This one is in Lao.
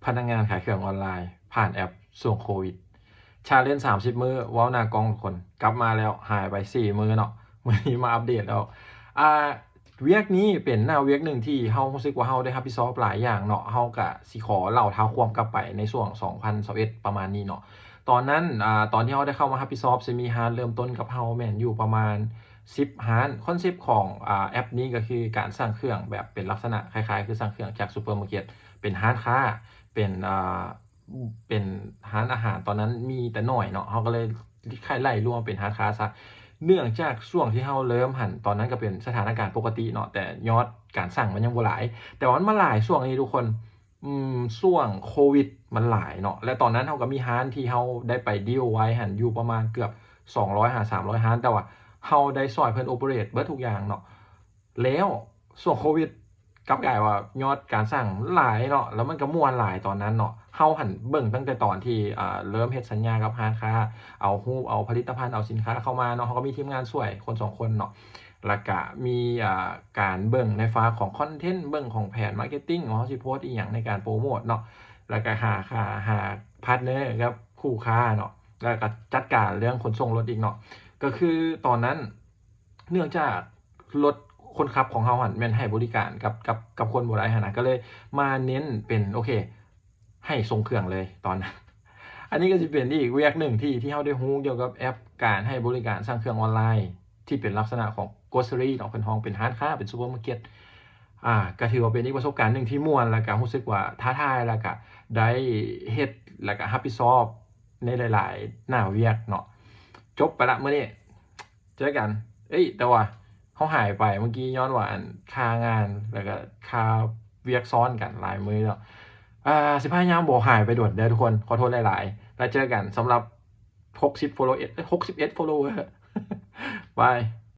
ພະນັກງານຂາຍເຄື່ອງອອນລາຍຜ່ານແອັບຊ່ວງໂຄວິດ Challenge ສາມສິບມື້ ເວົ້າໜ້າກ້ອງທຸກຄົນ. ກັບມາແລ້ວ ຫາຍໄປສີ່ມື້ເນາະ, ມື້ນີ້ມາອັບເດດແລ້ວ. ອ່າ ວຽກນີ້ເປັນໜ້າວຽກໜຶ່ງທີ່ເຮົາຮູ້ສຶກວ່າເຮົາໄດ້ຮັບຜິດຊອບຫຼາຍຢ່າງເນາະ. ເຮົາກະຊິຂໍເລົ່າທ້າວຄວາມກັບໄປໃນຊ່ວງສອງພັນຊາວເອັດປະມານນີ້ເນາະ. ຕອນນັ້ນ ອ່າ ຕອນທີ່ເຮົາໄດ້ເຂົ້າມາຮັບຜິດຊອບ ຊິມີຮ້ານເລີ່ມຕົ້ນກັບເຮົາແມ່ນຢູ່ປະມານສິບຮ້ານ. ຄອນເຊັບຂອງ ອ່າ ແອັບນີ້ກໍຄືການສ້າງເຄື່ອງແບບເປັນລັກສະນະຄ້າຍໆຄືສ້າງເຄື່ອງຈາກຊຸບເປີມາເກັດ ເປັນຮ້ານຄ້າ ເປັນ ອ່າ ເປັນຮ້ານອາຫານ. ຕອນນັ້ນມີແຕ່ໜ້ອຍເນາະ, ເຮົາກໍເລີຍຄ້າຍໄລ່ລວມເປັນຮ້ານຄ້າຊະ. ເນື່ອງຈາກຊ່ວງທີ່ເຮົາເລີ່ມຫັ້ນ ຕອນນັ້ນກໍເປັນສະຖານະການປົກກະຕິເນາະ, ແຕ່ຍອດການສັ່ງມັນຍັງບໍ່ຫຼາຍ. ແຕ່ວ່າມັນມາຫຼາຍຊ່ວງນີ້ທຸກຄົນ, ອືມ ຊ່ວງໂຄວິດມັນຫຼາຍເນາະ. ແລະຕອນນັ້ນເຮົາກໍມີຮ້ານທີ່ເຮົາໄດ້ໄປດີລໄວ້ຫັ້ນຢູ່ປະມານເກືອບສອງຮ້ອຍຫາສາມຮ້ອຍຮ້ານ, ແຕ່ວ່າເຮົາໄດ້ຊ່ອຍເພິ່ນໂອເປີເຣດເບິດທຸກຢ່າງເນາະ. ແລ້ວຊ່ວງໂຄວິດ ກັບກາຍວ່າຍອດການສັ່ງຫຼາຍເນາະ, ແລ້ວມັນກໍມ່ວນຫຼາຍຕອນນັ້ນເນາະ. ເຮົາຫັ້ນເບິ່ງຕັ້ງແຕ່ຕອນທີ່ ອ່າ ເລີ່ມເຮັດສັນຍາກັບຮ້ານຄ້າ, ເອົາຮູບ ເອົາຜະລິດຕະພັນ ເອົາສິນຄ້າເຂົ້າມາເນາະ. ເຮົາກໍມີທີມງານຊ່ວຍຄົນສອງຄົນເນາະ, ແລ້ວກະມີ ອ່າ ການເບິ່ງໃນຟາກຂອງຄອນເທັນ, ເບິ່ງຂອງແຜນມາເກັດຕິງ ວ່າເຮົາຊິໂພສອີ່ຫຍັງໃນການໂປຣໂມດເນາະ, ແລ້ວກະຫາ ຫາ ຫາພາດເນີກັບຄູ່ຄ້າເນາະ, ແລ້ວກະຈັດການເລື່ອງຂົນສົ່ງລົດອີກເນາະ. ກໍຄືຕອນນັ້ນ ເນື່ອງຈາກລົດຄົນຂັບຂອງເຮົາຫັ້ນແມ່ນໃຫ້ບໍລິການກັບ ກັບ ກັບຄົນບໍ່ໄດ້ຫັ້ນນະ, ກໍເລີຍມາເນັ້ນເປັນ ໂອເຄ ໃຫ້ສົ່ງເຄື່ອງເລີຍຕອນນັ້ນ. ອັນນີ້ກໍຊິເປັນອີກວຽກໜຶ່ງທີ່ ທີ່ເຮົາໄດ້ຮູ້ກ່ຽວກັບແອັບການໃຫ້ບໍລິການສັ່ງເຄື່ອງອອນລາຍ ທີ່ເປັນລັກສະນະຂອງ grocery ເນາະ, ເພິ່ນຮ້ອງເປັນຮ້ານຄ້າ ເປັນຊຸບເປີມາເກັດ. ອ່າ ກໍຖືວ່າເປັນອີກປະສົບການໜຶ່ງທີ່ມ່ວນ ແລ້ວກໍຮູ້ສຶກວ່າທ້າທາຍ ແລ້ວກໍໄດ້ເຮັດ ແລ້ວກໍຮັບຜິດຊອບໃນຫຼາຍໆໜ້າວຽກເນາະ. ຈົບໄປລະມື້ນີ້. ເຈີກັນ. ເອີຍ ແຕ່ວ່າເຮົາຫາຍໄປເມື່ອກີ້ຍ້ອນວ່າ ອັນ ຄາງານ ແລ້ວກໍຄາວຽກຊ້ອນກັນຫຼາຍມື້ເນາະ. ອ່າ ຊິພະຍາຍາມບໍ່ຫາຍໄປດົນເດີທຸກຄົນ, ຂໍໂທດຫຼາຍໆ ແລ້ວເຈີກັນ. ສຳລັບຫົກສິບ follower ເອີຍ ຫົກສິບເອັດ follower ບາຍ.